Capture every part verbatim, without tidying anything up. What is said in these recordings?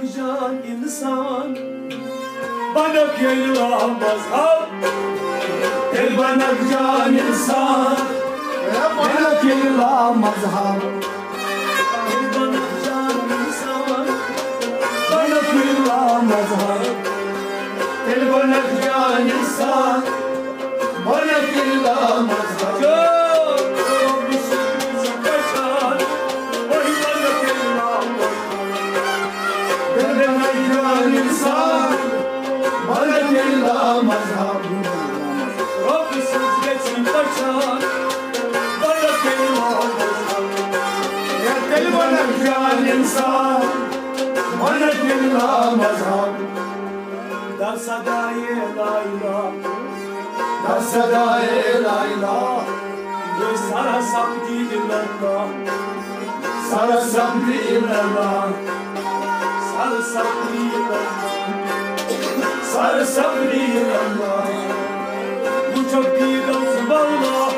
جان انسان، بنک ییٚلہِ لامذہب، تیٚلہِ بنک جان انسان، بنک ییٚلہِ لامذہب، تیٚلہِ بنک جان انسان، بنک ییٚلہِ لامذہب، تیٚلہِ بنک جان انسان، بنک ییٚلہِ لامذہب۔ تیٚلہِ بنک جان انسان، بنک ییٚلہِ لامذہب۔ رۄب سٕنٛز گژھِ پہچان، بنک ییٚلہِ لامذہب۔ یا تیٚلہِ بنک جان انسان، بنک ییٚلہِ لامذہب۔ در صدای لا اله، در صدای لا اله، سر سپدی الا الله، سر سپدی الا الله، سر سپدی الا الله، سر سپدی الا الله۔ وٕچھو دیٖدو سُہ مولا،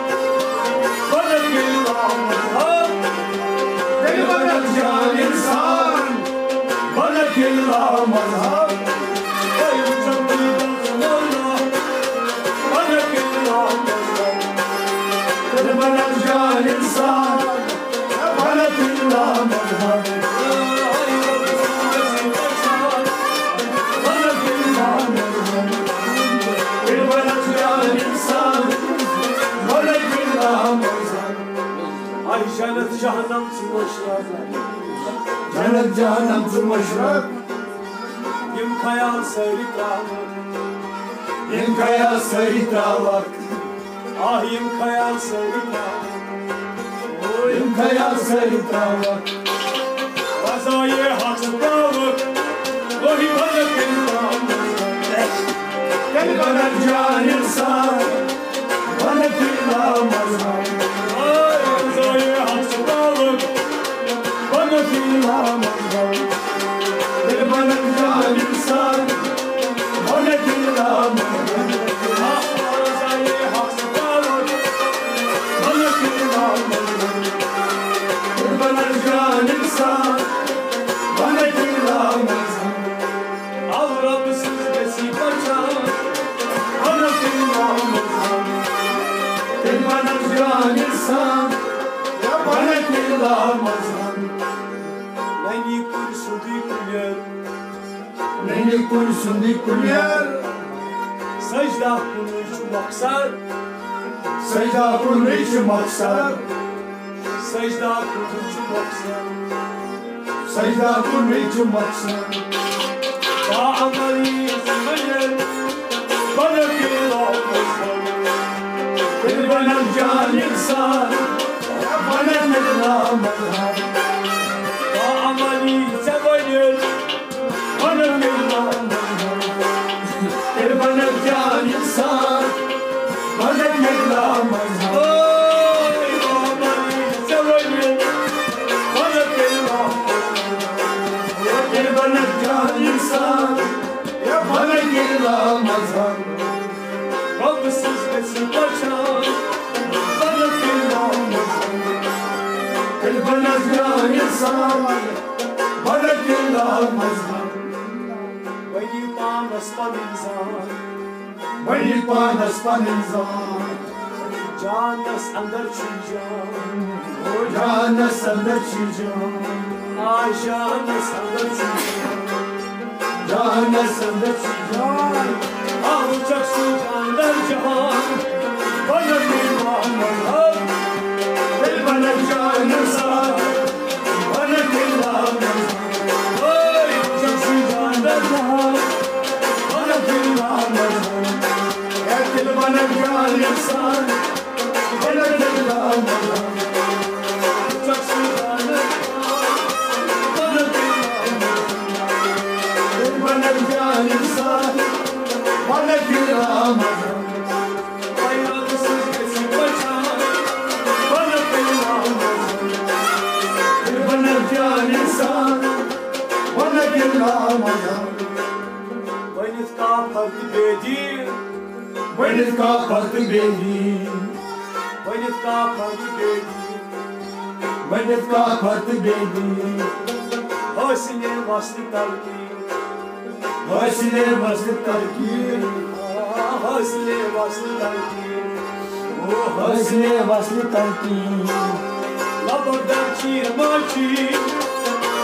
بنک ییٚلہِ لامذہب، تیٚلہِ بنک جان انسان، بنک ییٚلہِ لامذہب۔ آے جنت جہنم ژٕ مٔشرا، جنت جہنم ژٕ مٔشرا۔ یِم خیال سٲری ترٛاوَکھ، یِم خیال سٲری ترٛاوَکھ، آہ، یِم خیال سٲری ترٛاوَکھ، یِم خیال سٲری ترٛاوَکھ۔ رضایے حق ژٕ پاوَکھ، وہی بنک انسان، تیٚلہِ بنک جان انسان، بنک ییٚلہِ لامذہب۔ آے رضایے حق ژٕ پاوَکھ، بنک ییٚلہِ لامذہب۔ تیٚلہِ بنک جان انسان، بنک ییٚلہِ لامذہب۔ آہ، رضایے حق ژٕ پاوَکھ، بنک ییٚلہِ لامذہب۔ تیٚلہِ بنک جان انسان، بنک ییٚلہِ لامذہب۔ او رۄب سٕنٛز گژھِ پہچان، بنک ییٚلہِ لامذہب۔ تیٚلہِ بنک جان انسان، بنک ییٚلہِ لامذہب۔ ننی کُلۍ سُنٛدٕے کُلٮ۪ر، ننی کُلۍ سُنٛدٕے کُلٮ۪ر۔ سجدہ کُنُے چھُ مۄخصر، سجدہ کُنُے چھُ مۄخصر۔ سجدہ کُنُے چھُ مۄخصر، سجدہ کُنُے چھُ مۄخصر۔ با عملی سمجھن، بنک ییٚلہِ لامذہب۔ تیٚلہِ بنک جان انسان، بنک ییٚلہِ لامذہب۔ با عملی ژےٚ ؤنِتھ، بنک ییٚلہِ لامذہب۔ تیٚلہِ بنک جان انسان، بنک ییٚلہِ لامذہب۔ او بابا، ژےٚ ؤنِتھ، بنک ییٚلہِ لامذہب۔ تیٚلہِ بنک جان انسان، بنک ییٚلہِ لامذہب۔ رۄب سٕنٛز گژھِ پہچان، بنک ییٚلہِ لامذہب۔ تیٚلہِ بنک جان انسان، بنک ییٚلہِ لامذہب۔ بنی پانس پنٕنۍ زان، بنی پانس پنٕنۍ زان۔ جانس اندر چھُ جان، او جانس اندر چھُ جان۔ آ جانس اندر چھُ جان، جانس اندر چھُ جان۔ آ وٕچھکھ سُہ جاندار جہان، بنک ییٚلہِ لامذہب۔ تیٚلہِ بنک جان انسان، بنک ییٚلہِ لامذہب۔ بنک ییٚلہِ لامذہب۔ ؤنِتھ کافر تہٕ بیدی، ؤنِتھ کافر تہٕ بیدی، ؤنِتھ کافر تہٕ بیدی، ؤنِتھ کافر تہٕ بیدی۔ حاصل وصل تلقین، حاصل وصل تلقین، حاصل وصل تلقین، او حاصل وصل تلقین۔ لبک در چیر ما چیر،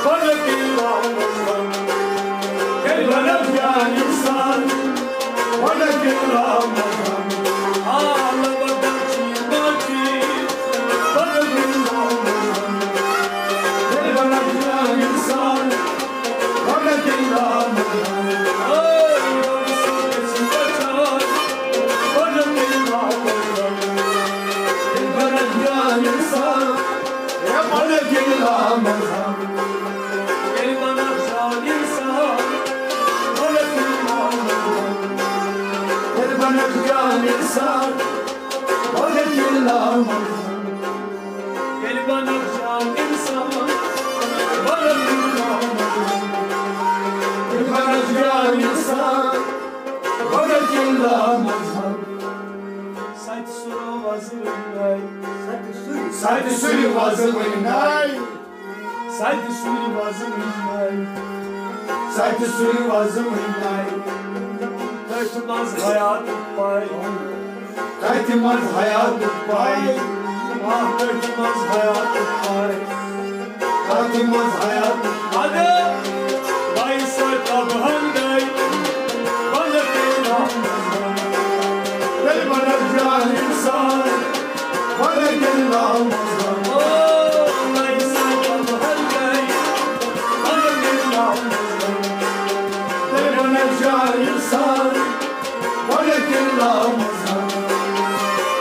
فلک اللہ مذہب، دل بنب جان انسان، فلک اللہ مذہب۔ آ، لبک در چیر ما چیر، فلک اللہ مذہب، دل بنب جان انسان، ییٚلہِ بنکھ جان انسان، بنکھ جان انسان، بنکھ جان انسان، بنکھ جان انسان۔ سَتہِ سُرٕ وَزٕ وٕنۍ نَے۔ سَتہِ سُرٕ۔ سَتہِ سُرٕ وَزٕ وٕنۍ نَے۔ سَتہِ سُرٕ وَزٕ وٕنۍ نَے۔ سَتہِ سُرٕ وَزٕ وٕنۍ نَے۔ تٔتھۍ منٛز حیاتُک پَے۔ تٔتھۍ منٛز حیاتُک پَے۔ آ، تٔتھۍ منٛز حیاتُک پَے۔ تٔتھۍ منٛز حیاتُک۔ اَدٕ وَے سۄ تَبہَن گٔے، وَنہٕ پیٚیہِ نا۔ تیٚلہِ بَنَکھ جان اِنسان، وَنہٕ پیٚیہِ نا۔ او، وَے سۄ تَبہَن گٔے، وَنہٕ پیٚیہِ نا۔ تیٚلہِ بَنَکھ جان اِنسان، وَنہٕ پیٚیہِ نا۔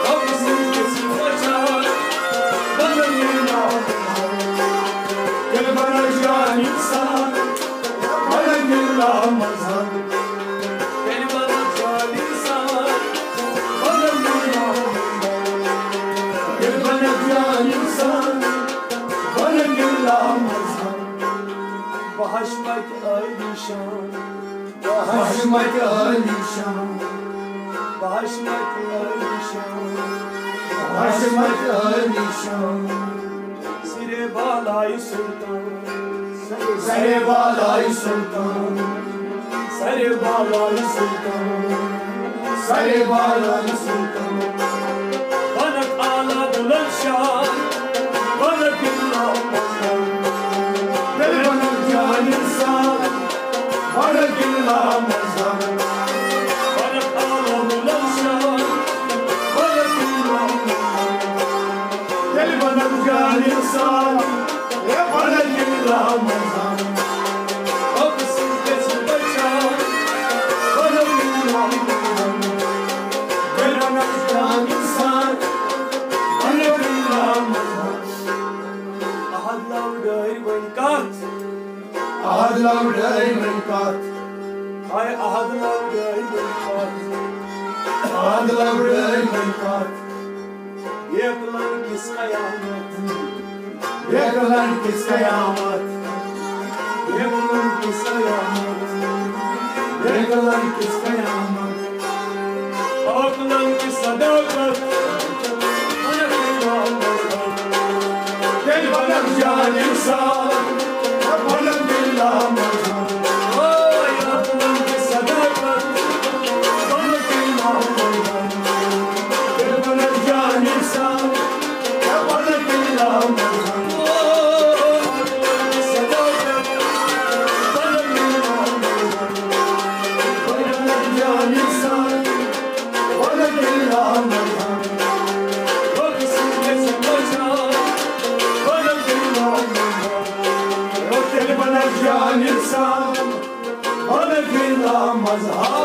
رۄبہٕ سٕنٛز کِژھ وَجہ، وَنہٕ پیٚیہِ نا۔ تیٚلہِ بَنَکھ جان اِنسان، وَنہٕ پیٚیہِ نا۔ تیٚلہِ بَنَکھ جان اِنسان، وَنہٕ پیٚیہِ نا۔ تیٚلہِ بَنَکھ جان اِنسان، وَنہٕ پیٚیہِ نا۔ بہٕ حشمتہِ عٲلی شان۔ بہٕ حشمتہِ عٲلی شان۔ بہٕ حشمتہِ عٲلی شان۔ بہٕ حشمتہِ عٲلی شان۔ سرے بالائے سلطان۔ سرے بالائے سلطان۔ سرے بالائے سلطان۔ سرے بالائے سلطان۔ بنک اعلیٰ بلند شان، بنک اعلیٰ مقام۔ دل بنک جان انسان، بنک اعلیٰ مقام۔ بنک اعلیٰ بلند شان، بنک اعلیٰ مقام۔ دل بنک جان انسان، بنک اعلیٰ مقام۔ رۄبہٕ سٕنٛز گژھِ بچان، بنک اعلیٰ مقام۔ دل بنک جان انسان، بنک اعلیٰ مقام۔ احد لوڈٲرۍ وۄنۍ کتھ۔ احد لوڈٲرۍ وۄنۍ کتھ۔ ہاے احد لوڈٲرۍ وۄنۍ کتھ۔ احد لوڈٲرۍ وۄنۍ کتھ۔ بیکلن کِس قیامت۔ بیکلن کِس قیامت۔ بیکلن کِس قیامت۔ بیکلن کِس قیامت۔ عاقلن کی صداقت، دل بنک جان انسان، بنک اعلیٰ مقام۔ عاقلن کی صداقت، بنک اعلیٰ مقام۔ دل بنک جان انسان، بنک اعلیٰ مقام۔